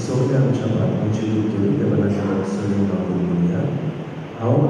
सगळे आमच्या बातमीची दुखतली देवाच्या सगळीं मागून म्हणया. हांव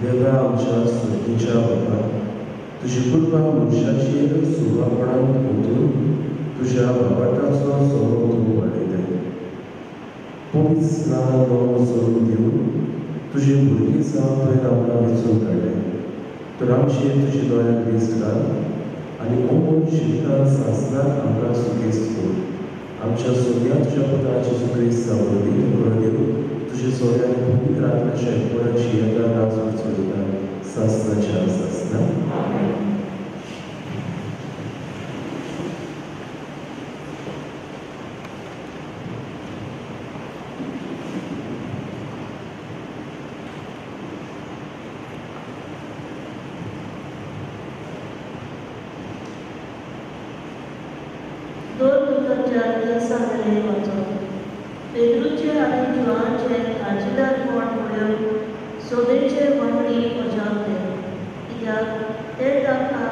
देवा आमच्या सर्तीच्या बाबा तुजी कृपा मनशाचेर सुवापणान ओतून तुज्या बाबाटाचो सोरो तूं वाडयताय. पवित्र नांव सोडून दिवन तुजी भुरगीं जावन तुवें आमकां वेंचून काडलें. तर आमचेर तुजी दोळ्याक वीज घाल आनी ओमून जिवितान सासणाक आमकां सुखेस्त कर. आमच्या सोम्या तुज्या पुता जेजू क्रिस्ता वरवीं तुका दिवन तुजे सोऱ्यान पवित्र आत्म्याच्या एकपणाची येता राजून चलता सासणाच्या सासना. दोन दुकांच्या इतिहासांतले वाचो. पेद्रूचे आनी जुआंचे काळजीदारपण पळोवन सोबेचे वांगडी अजापले, कित्याक ते तांकां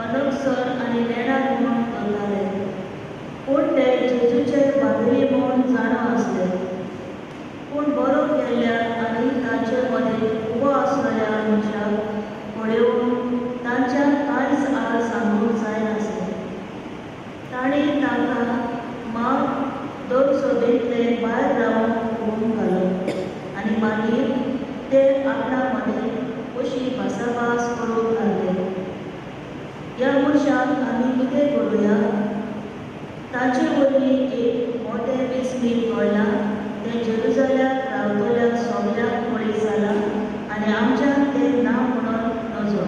अनकसर आनी नेणार म्हूण धरताले. पूण ते जेजूचे पाद्री म्हूण जाणा आसले. पूण बरो केल्ल्या आनी तांचे मदीं उबो आसलेल्या मनशाक पळोवन तांच्या कांयच आड सांगूंक जायनासलें. तांणी तांकां मात दोन सोबेंतले भायर रावंक हुकूम घालो आनी मागीर ते आपणा मदीं अशी भासाभास करूंक लागले, ह्या मनशाक आमी कितें करुया? ताचे वरवीं एक मोटें विस्मीत घडलां तें जेरुजाल्याक रावतल्या सगल्यांक पळय जालां आनी आमच्यान तें ना म्हणून नजो.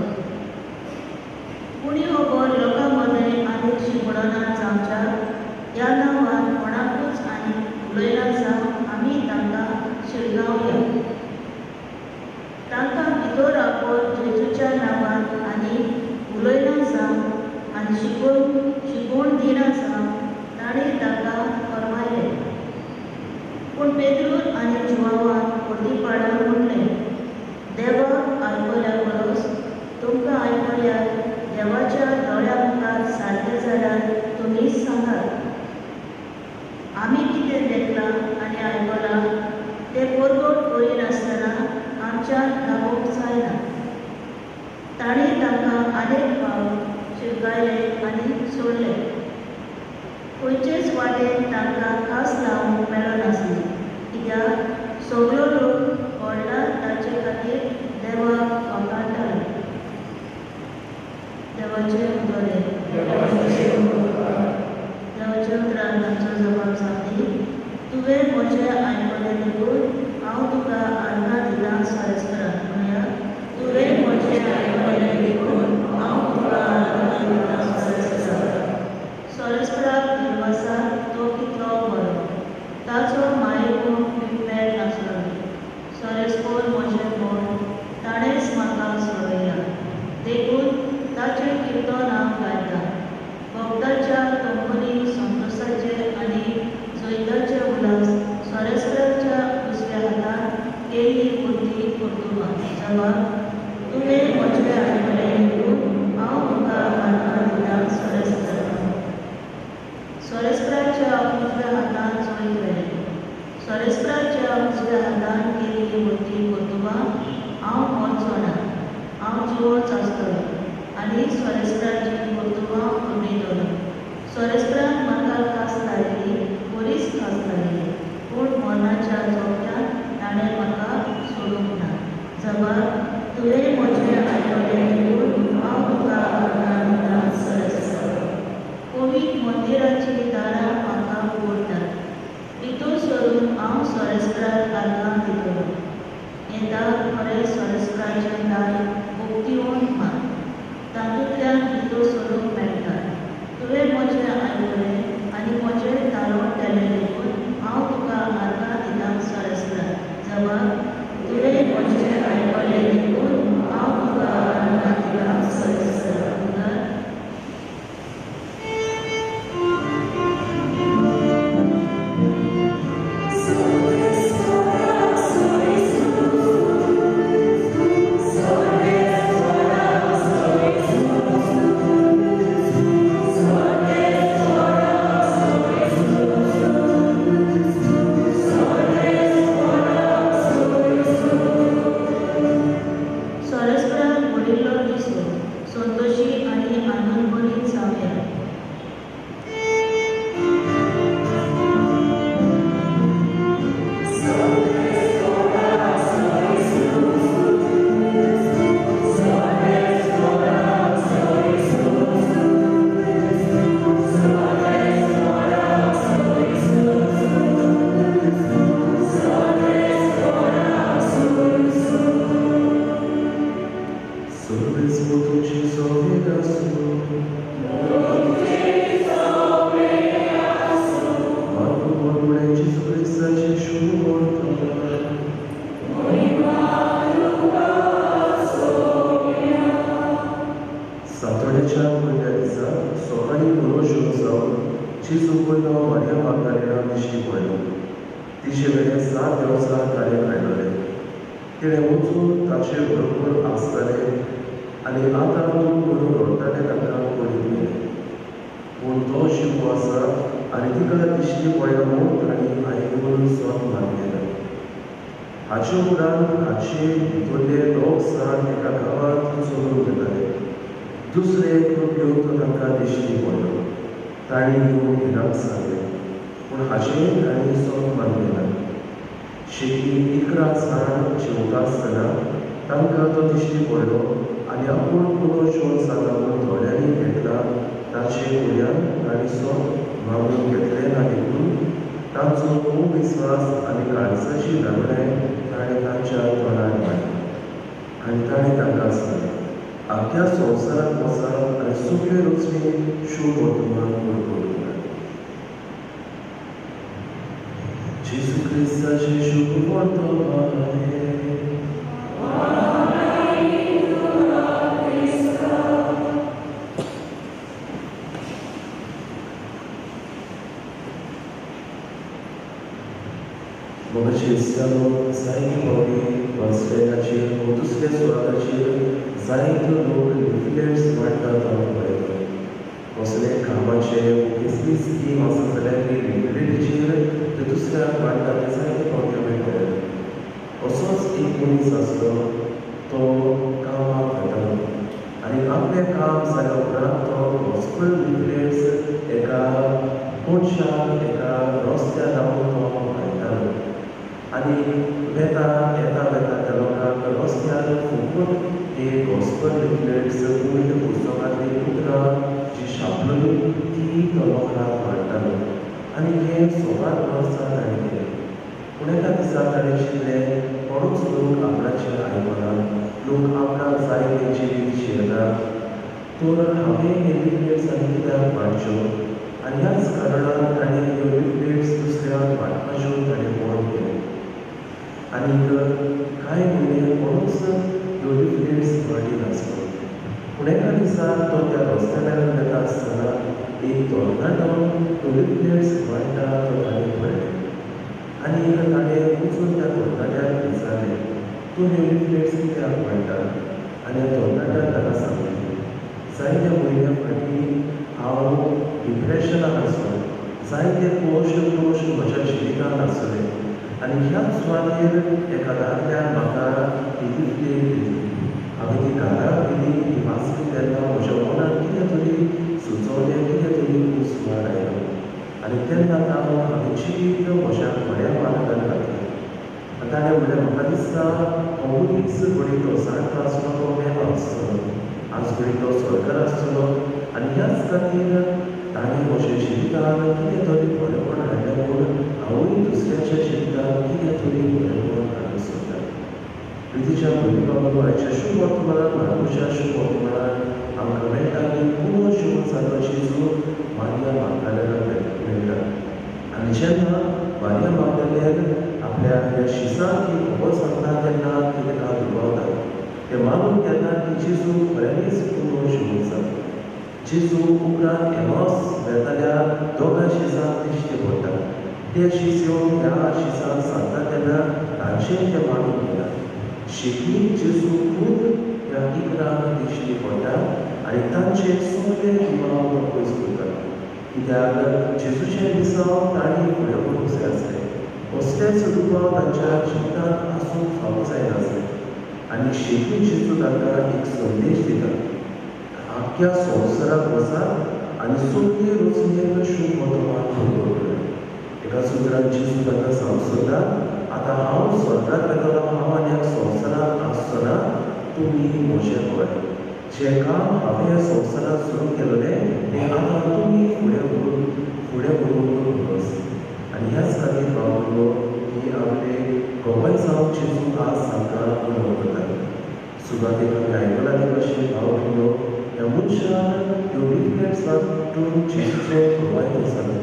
पूण ही खबर लोकां मदें आनीक शिकवणा जावच्याक ह्या नांवान कोणाकूच आनी उलयना जावन आमी तांकां शिरगावया. तांकां भितर आपोवन जेजूच्या नांवान आनी उलयना जावन आनी शिकवण दिना जावन तांणी तांकां फर्मायलें. पूण पेद्रून आनी जुआवान परती पाडून म्हणलें, देवाक आयकल्या परस तुमकां आयकल्यार देवाच्या दोळ्या मुखार सारकें जाल्यार तुमीच सांगात. आमी कितें देखलां आनी आयकलां तें परगट करिनासतना आमच्यान रावोंक जायना. तांणी तांकां आनेक फावट शिरगायले आनी सोडले. खंयचेच वाटेन तांकां खास लावंक मेळनासली, कित्याक सगळो लोक व्हडला ताचे खातीर देवाक वखाणटालो. देवाचें बरें. जबाब तुवें म्हजें आयकलें देखून हांव तुका आर्गां दितां सोरेस्परा. सोरेस्पराच्या उजव्या हातान जैत मेळ्ळें. सोरेस्पराच्या उजव्या हातान केल्ली व्हडली कर्तुबां हांव मरचो ना, हांव जिवोच आसतलो आनी सोरेस्पराची कर्तुबां उलयतलो. सोरेस्परान म्हाका खास लायली, बरीच खास लायली, पूण मरणाच्या चोपट्यान ताणें म्हाका सोडूंक ना. जबाब तुवें म्हजें आयकलें देखून हांव तुका आर्गां दितां सोरेस्परा. पवित्र मंदिराचीं दारां म्हाका उगडटात, भितर सरून हांव सोरेस्पराक आर्गां दितलो. हें दार खरें सोरेस्पराचें दार उक्तिवन मार, तातूंतल्यान भितर सरूंक मेळटा. तुवें म्हजें आयकलें आनी म्हजें तारण केलें देखून हांव तुका आर्गां दितां सोरेस्परा. जबाब तुवें म्हजें आयकलें देखून हांव तुका आर्गां दितां सोरेस्परा. संतोषी आनी आनंदभरीत जावया. तूं हे लिफलेट्स कित्याक आनी ह्या तरणाट्यान ताका सांगलें, जायत्या म्हयन्या फाटीं हांव डिप्रेशनान आसलो, जायते कश्ट दोश म्हज्या जिवितांत आसले आनी ह्याच सुवातेर एका दादल्यान म्हाका ही लिफलेट दिली. हांवें ती घरा व्हेली, ती वाचली तेन्ना म्हज्या मनान कितें तरी सुचोवलें, कितें तरी उजवाड आयलो आनी तेन्ना ताणून हांवें जिवीत म्हज्या खऱ्या मार्गार घातलें. आनी ताणें म्हणलें, म्हाका दिसता हो मनीस घडये तो जाणटो आसलो, तो मेलो आसतलो, आज घडये तो सरकार आसतलो आनी ह्याच खातीर ताणें म्हज्या जिवितान कितें तरी बरेपण हाडलें म्हूण हांवूय दुसऱ्याच्या जिवितान कितें तरी बरेपण हाडूंक सोदता. प्रितीच्या भयणी बाबांनो, आयच्या शुभ वर्तमानान, मार्कुच्या शुभ वर्तमानान आमकां मेळटा की पुनर्जिवन जाल्लो जेजू मारिया मागदालेनाक मेळटा. आनी जेन्ना मारिया मागदालेन आपल्या ह्या शिसाक ही खबर सांगता तेन्ना ती ताका दुबावता. ते मानून घेता की जेजू खऱ्यांनीच पुनर्जिवन जाता. जेजू उपरांत एमॉस वेताल्या दोगां शिसांक दिश्टी पडटा. ते शीस येवन ह्या शिसांक सांगता तेन्ना तांचेर ते मानून घेता. शेवटी जेजू खूब ह्या इकरांक दिश्टी पडटा आनी तांचे सगळे दुबाव तो पयस करता. कित्याक जेजूचें मिसांव तांणी फुडें व्हरूंक जाय आसलें, कसलेच दुबाव तांच्या जिवितांत आसूंक फावो जायनासलें. आनी शेवटी जेजू तांकां एक संदेश दिता, आख्ख्या संवसाराक वचात आनी सगळे रचणेक शुभ वर्तमान खबर करात. एका सुत्रान जेजू तांकां सांगूंक सोदता, आतां हांव स्वर्गांत वेतलो, हांव आनी संवसारांत आसचो ना, तुमी म्हजें पळय. जें काम हांवें ह्या संवसारांत सुरू केल्लें तें आतां तुमी फुडें व्हरूंक गरज. आनी ह्याच खातीर बाबांनो, ही आपले गोवाय जावंक जेजू आज आमकां उलोवंक करता. सुरवातेक आमी आयकलां ते भाशेन भाव भयणीनो, ह्या मनशान ह्यो लिफलेट्स वांटून जेजूचो गवाय जालो.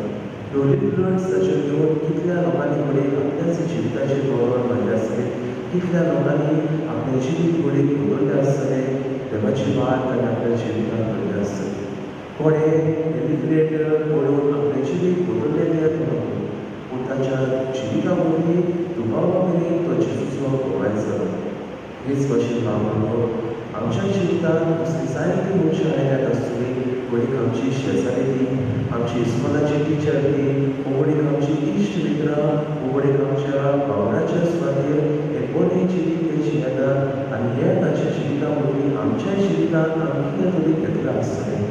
ह्यो लिफलेट्स ताचेर घेवन कितल्या लोकांनी घडये आपल्याच जिविताचेर बरोबर मारलें आसतलें, कितल्या लोकांनी आपलें जिवीत घडये बदल्लें आसतलें, देवाची वाट ताणें आपल्या जिवितांत घडलें आसतलें. कोणें हें लिफलेट पळोवन आपलें जिवीत बदल्लें तें तो न्हय, पूण ताच्या जिविता वरवीं दुबावा मेरेन तो जेजूचो गवाय जालो. हेच भाशेन बाबांनो, आमच्या जिवितांत असलीं जायतीं मनशां आयल्यात आसतलीं. घडयेक आमची शेजारी ती, आमची इस्कोलाची टिचर ती, घडयेक आमची इश्ट मित्रां, घडयेक आमच्या वावराच्या सुवातेर हे बरें जिवीत ते जियेतात आनी हे ताच्या जिविता वरवीं आमच्या जिवितांत आमी कितें तरी घेतलां आसतलें,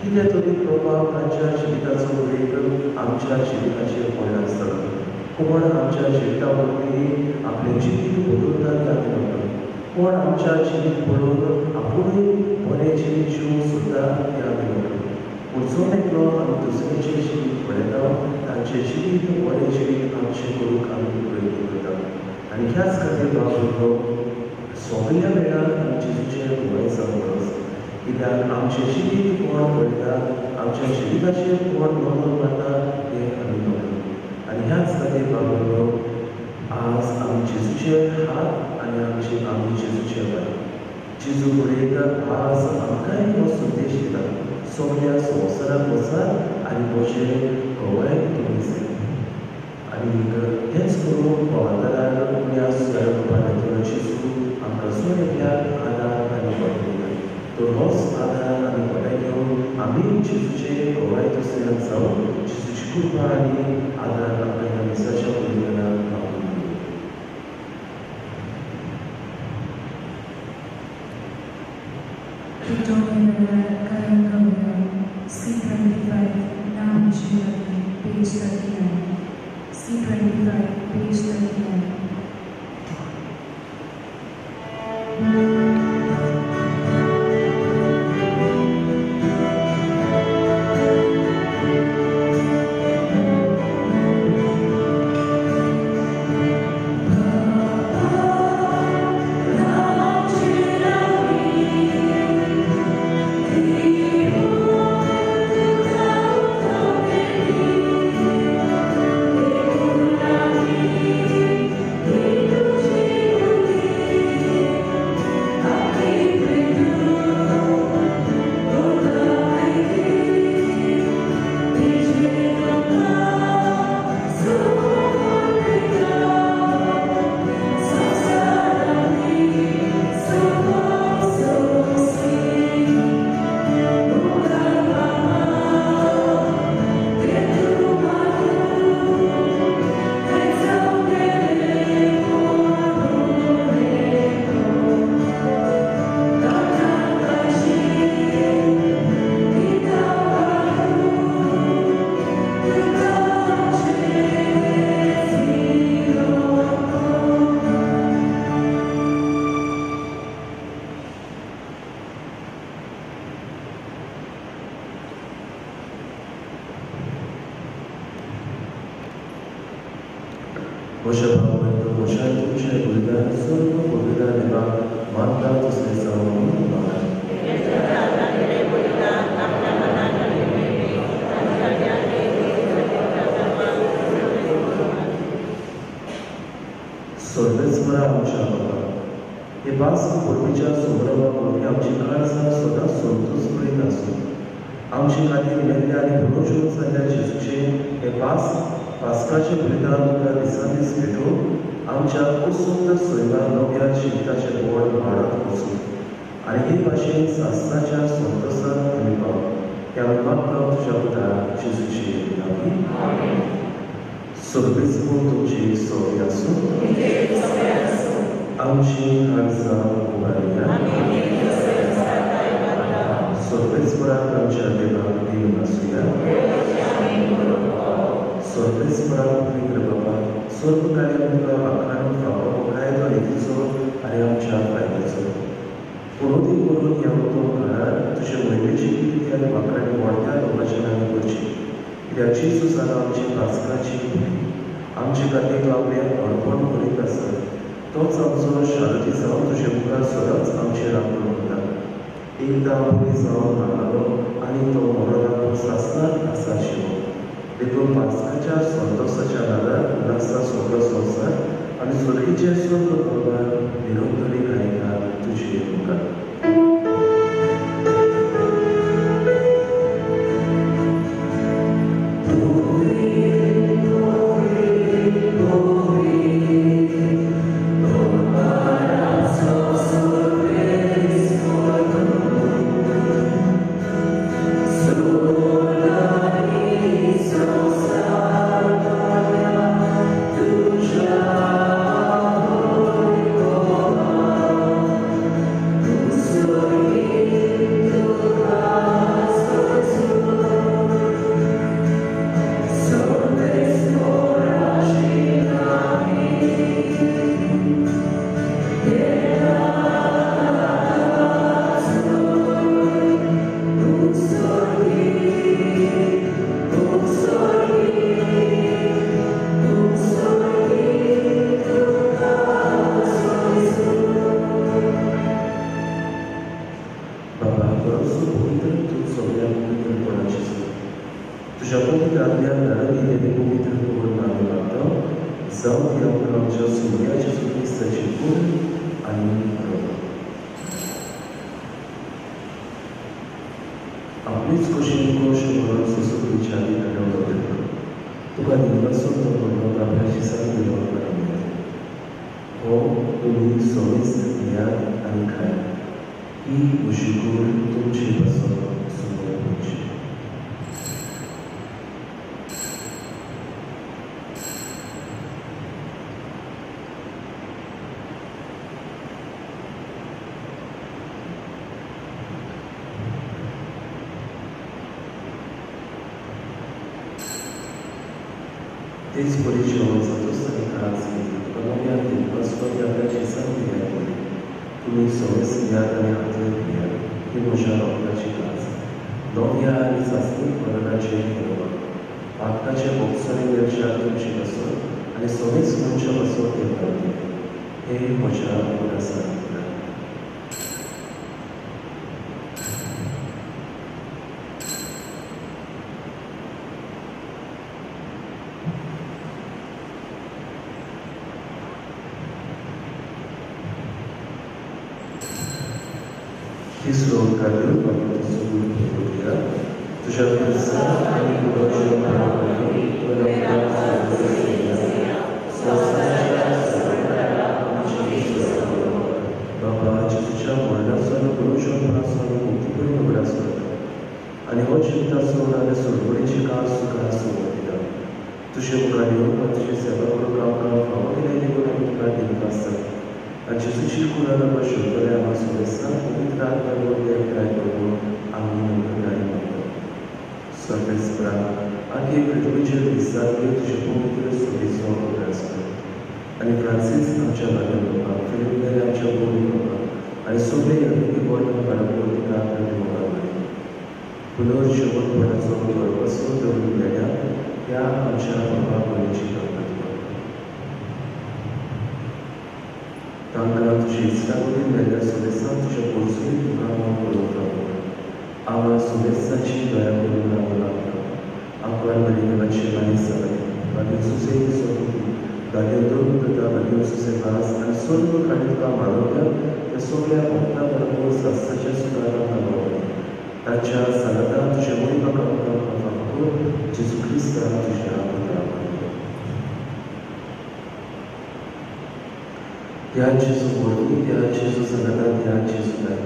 कितें तरी प्रभाव तांच्या जिविताचो घडयेक आमच्या जिविताचेर पडला आसतलो. कोण आमच्या जिविता वरवीं आपलें जिवीत बदलता तें आमी न्हय, कोण आमच्या जिवीत पळोवन आपुणूय बरें जिवीत जिवूंक सोदता तें आमी न्हय. पूण जण एकलो आमी दुसऱ्याचें जिवीत पळयता, तांचें जिवीत बरें जिवीत आमचें करूंक आमी प्रयत्न करता. आनी ह्याच खातीर बाबांनो, सगल्या वेळार आमी जेजूचें गवाय जावंक गरज. कित्याक आमचें जिवीत कोण पळयता, आमच्या जिविताचेर कोण नदर मारता तें आमी न्हय. आनी ह्याच खातीर बाबांनो, आज आमी जेजूचे हात आनी आमी जेजूचे वाय. जेजू घडयेक आज आमकांय हो संदेश दिता, सगल्या संवसाराक वचात आनी म्हजें गवाय तुमी जाय. आनी तेंच करून पवादरार उण्यास रुपान जेजू आमकां जण एकल्याक आदार आनी बळ दिता. तर होच आदार आनी बळाय घेवन आमी जेजूचे गवाय दुसऱ्यांक जावन जेजूची कृपा आनी आदार आमकां ह्या मिसाच्या उलयतना मागून. C25, Nam Shivati, page 39. C25, page 39. Thank you. मुखार सर्व पवित्र देवाक मानता तसलें जावं म्हणून मागात. सर्वेस्परा आमच्या बाबा, हे पास्क परबेच्या संभ्रमा वरवीं आमची काळजां सदांच संतोष करीत आसूं. आमचे खातीर मेल्ल्या आनी पुनर्जीवन जाल्ल्या जेजूचें हे पास्काचे बलिदान तुका दिसान दीस भेटोवन आमच्या असंत सैमा नव्या जिविताचें बळ वाडत वचूं आनी हे भाशेन सासणाच्या संतोशान आमी पाव. हे आमी मागता तुज्या पुता जेजूचे नांवी. सर्वेस्पर तुमची सोय आसूं. आमची काळजां उबारया. सर्वेस्पराक आमच्या देवाक दिवन आसुया. सर्वेस्पराक पवित्र बाबा, सर्व कार्य तुका वाखाणून फावो कायदो नितीचो आनी आमच्या फायद्याचो पुरोती करून ह्या उत्तम काळार तुजे मोहिमेची किर्ती आनी वाखाणी वाडट्या लोकांच्या नांवान करची. कित्याक जेजू जाला आमची पास्काची बळी. आमचे खातीर तो आपलें अर्पण करीत आसा. तोच आमचो शारदी जावन तुजे मुखार सदांच आमचेर राखण उरता. एकदां बळी जावन मारलो आनी तो मरणाक सासणाक आसा शिवो. देखून पास्काच्या संतोशाच्या नादार उल्हासा सगळो संवसार आनी सुरखेचे सर्व प्रभार निरंतरी गायता तुजे मुखार. आपलीच कुशीन कोश म्हणून सुसुकलीच्या घडवलो तुका निवासून तो म्हणून आपल्या शिसान दिवप हो तुमी सोमीस घेयात आनी खायात. ही म्हजी कूड तुमचे पासून सुमोर पडची. तेच परी जेवण जातूच ताणें काळज केली. तुका नव्या दिवपासो आपल्या जेसान दिल्या पळय तुमी सोमेस घेयात आनी हातले पियात. ही म्हज्या रगताची काज नव्या आनी सासणीक मरणाचें हेरवण. पातकाचे बोगसणे मेळच्या तुमचे पासून आनी सोमेस मनशा पासून तें घालते. हे म्हज्या उडासान. तिसरो कार्य बाबा तुझ्या आनी बाबा जेजूच्या मरणाचो आनी पुनरुत्थानाचो आनी मुक्तीपणी उगडास करता आनी हो जिविताचो आनी सोडवणीची काळ तुका सुरवात दिता. तुजे मुखार येवन तुजी सेवा करूंक आमकां फावो केलें देखून आमी तुका दिवंक आसता. आनी जेजूची कुरान आमकां शिकतले आमकां सुरेसान पवित्र आत्मा वरवीं एकठांय करून आमी नम्रतायेन मागता. सर्वेस्परा आगे पृथ्वीचेर दिसांत तुजे पवित्र सोबीचो उगडास कर आनी फ्रांसीस आमच्या बाबा बाबा, फिलीप नेरी आमच्या गोवी बाबा आनी सगळे यहुदी वर्ग बरोबर तुका आपल्या मुखार पुनर्जीवनपणाचो भरवंसो दवरून मेळ्ळ्या ह्या आमच्या बाबा बळीची बरकत कर. तांकां तुजे इश्टागतीन मेळ्ळ्या सुबेसान तुज्या पोरसुनी तुका हांव पळोवता. आवा सुबेसाची दया करून आमकां आमकां बरी देवाची मानी सगळे बाकी सुसे सोबती दागे दोन करता बाकी सुसे भास आनी सर्व खाणी तुका मानवल्या त्या सगळ्या भक्ता बरोबर सासाच्या सुदारणा मानवली ताच्या सांगातान तुज्या मोहिमा कामकाम फावतो जेजू क्रिस्ता तुज्या पुत्रा. ह्या जेजू मोरनी त्या जेजू सांगातान ह्या जेजू जाय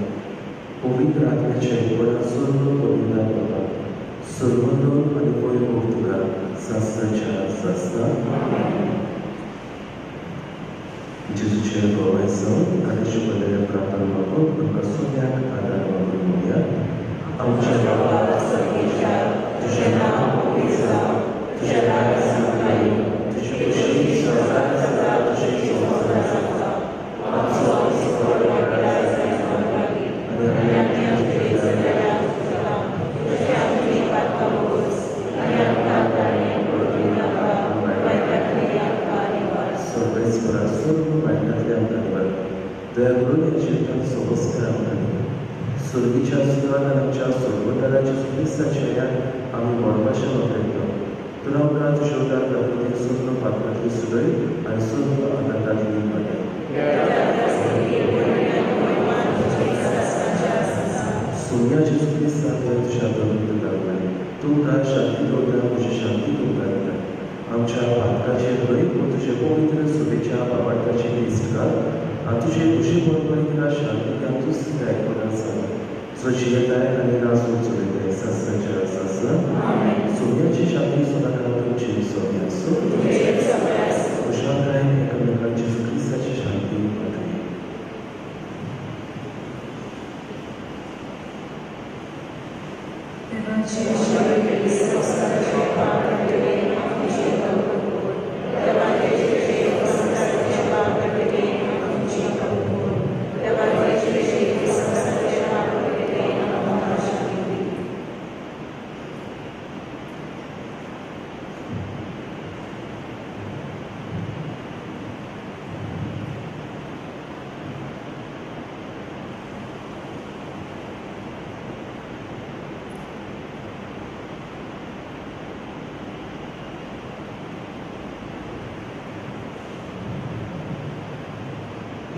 पवित्र आत्म्याच्या एकवटान सर्व पवित्र बाबा सर्वोत्तम आनी वैभव तुका सासणाच्या सासणा. जेजूचे गोवाय जावन आनी शिकवलेल्या प्रार्थना बाबत आमकां सगळ्यांक आदार वापरून म्हणया. आमच्या बाबा तुजें नांव पवित्र जावं, तुजें राज्य येवं, तुजी खुशी संवसारांत जाता तशी संवसारांत जाता. आमचो दया करून ह्या जिवितांत सोबसकार आमकां दी. सुर्गीच्या सुदान आनी आमच्या सोडवणदाराच्या क्रिस्ताच्या ह्या आमी मरपाचें वापरता. तुला आमकां तुज्या उदार प्रकृतीक सर्व पात्रांतली सुरय आनी सर्व आनंदांतली वाटय. सोन्या जेजू क्रिस्ता तुज्या पवित्र दाखयलें तुमकां शांती दवरता, तुजी शांती तुमकां दिता. आमच्या पात्राचेर न्हय पूण तुजे पवित्र सुबेच्या बाबार्थाचे दिश्ट घाल आनी तुजे खुशी बरोबर शांती तातूंच आयकून आसा जो जियेताय आनी राजून चलयताय सासणाच्या सासणा. सोन्याची शांती सदांकाळ तुमची सोबी आसूं. खुशालकायेन एकामेकांक जेजू क्रिस्ताची शांती वांटुया.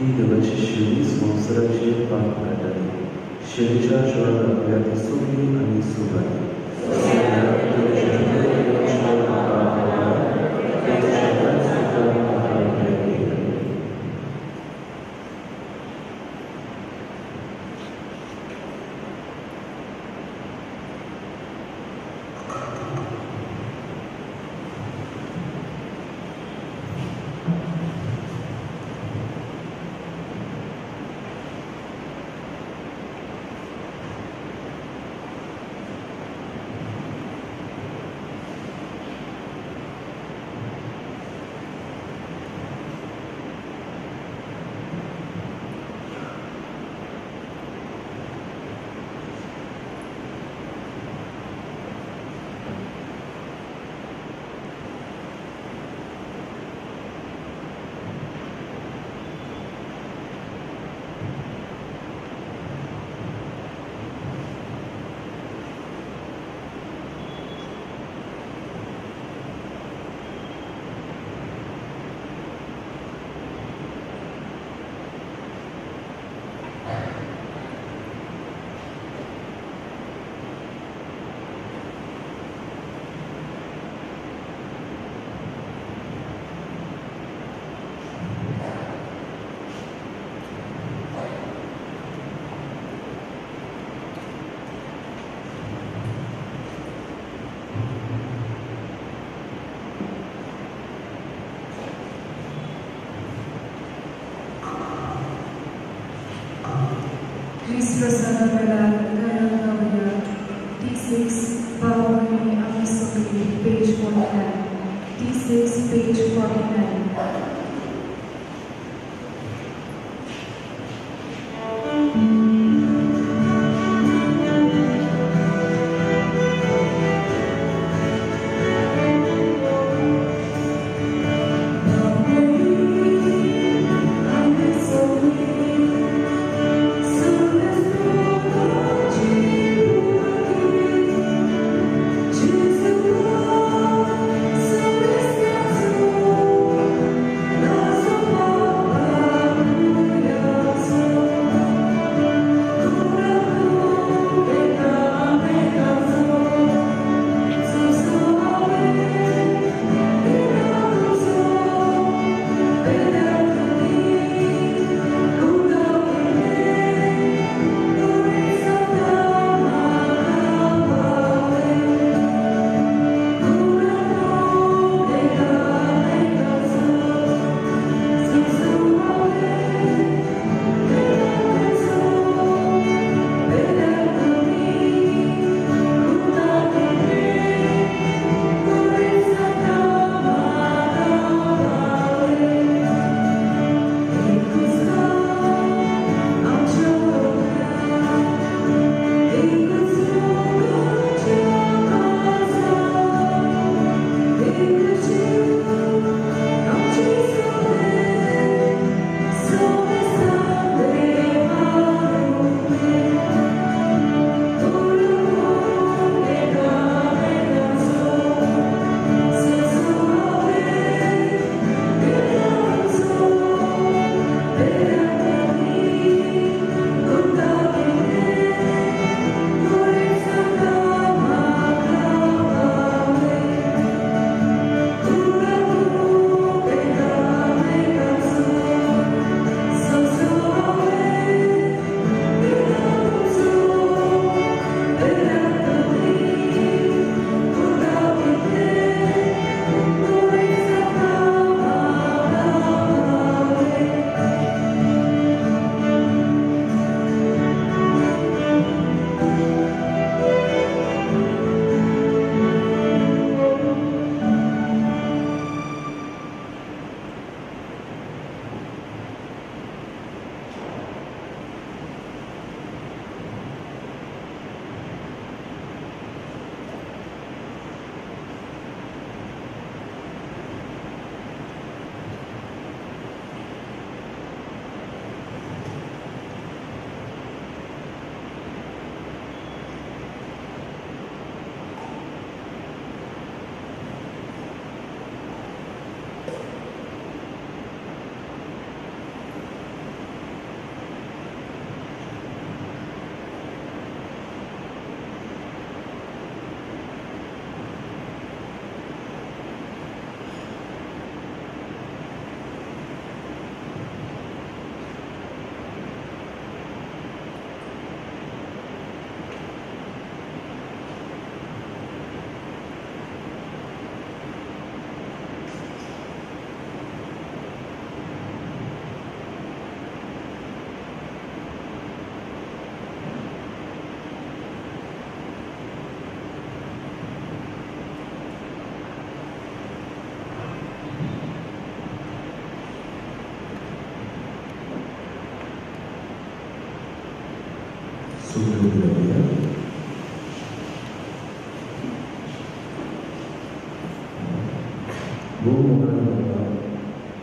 ही देवाची शिवणी संवसाराचेर पाप काडटाली. शिवणीच्या जिवाक राखूया ती सोबी आनी सुबारी. Prasanna वेळार गायन गावया. T6 भाव-भयणी आमी सगळीं, पेज 49. T6 page 49. I'm सगळ्यो उबी रावया. भोव मोगान बाबा,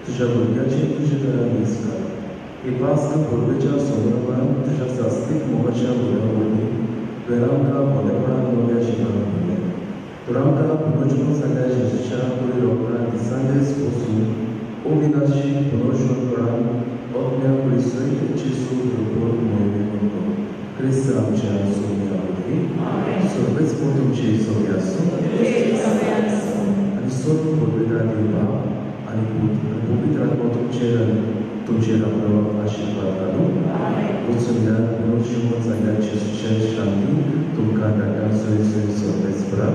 तुज्या भुरग्याचेर तुज्या घरा दीस घाल. ही पास्क परबेच्या संभ्रमान तुज्या सास्तीक मोगाच्या भुरग्यां वरवीं तुवें आमकां बरेपणान नव्या जिवान भरलें. तर आमकां पुनर्जन्म जाल्ल्या जेजूच्या कुडी रोखडा दिसान दीस वचून अविनाशी पुनर्जन्मपणान आत्म्या कुडी सयत जेजू बरोबर मोहिमे करतो. क्रिस्त आमच्या सोम्या वरवीं. सर्वेच तुमची सोम्या आसूं आनी सर्व पवित्र देवा आनी पूत आनी पवित्र आत्मो तुमचेर तुमचेर आपलो आशिर्वाद घालूं. वचून ह्या पुनर्जन्म जाल्ल्या जेजूच्या शांती तुमकां धाडटा. सोय सोय सर्वेच परा.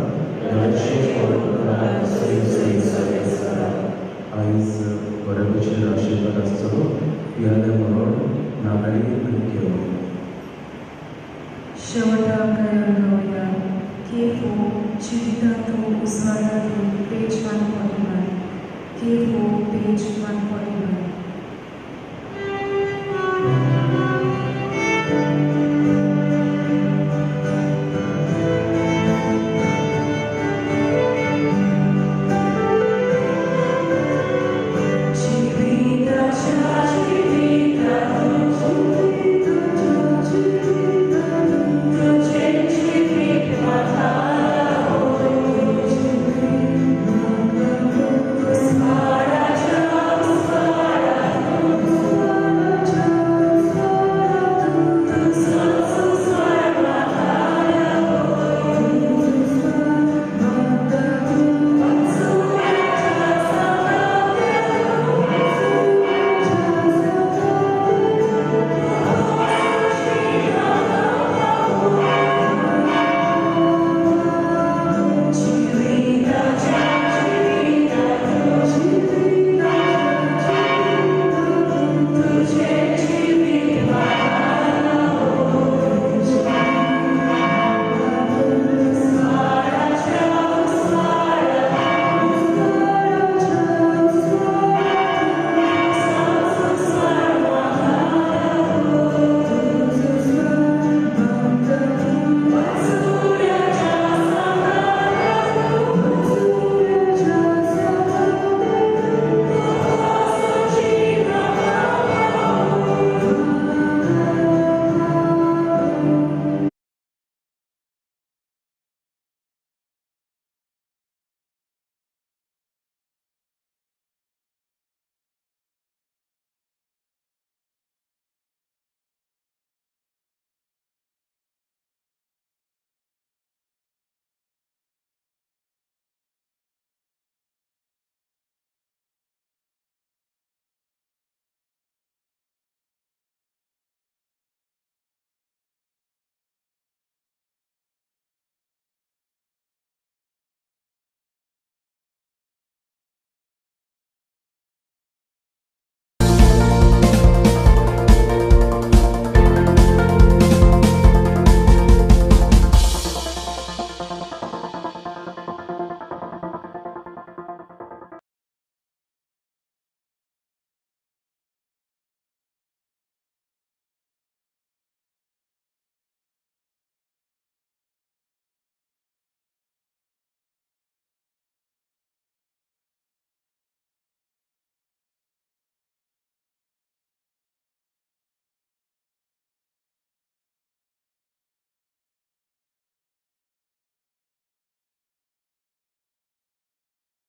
आयज बऱ्यापैचेर आशिर्वाद आसतलो. पियाले मरोड नागाळी आनी केळो. शेवटाक गायन गावया K4 जिवितांतु उजवाडांतु, page 141. K4, page 141.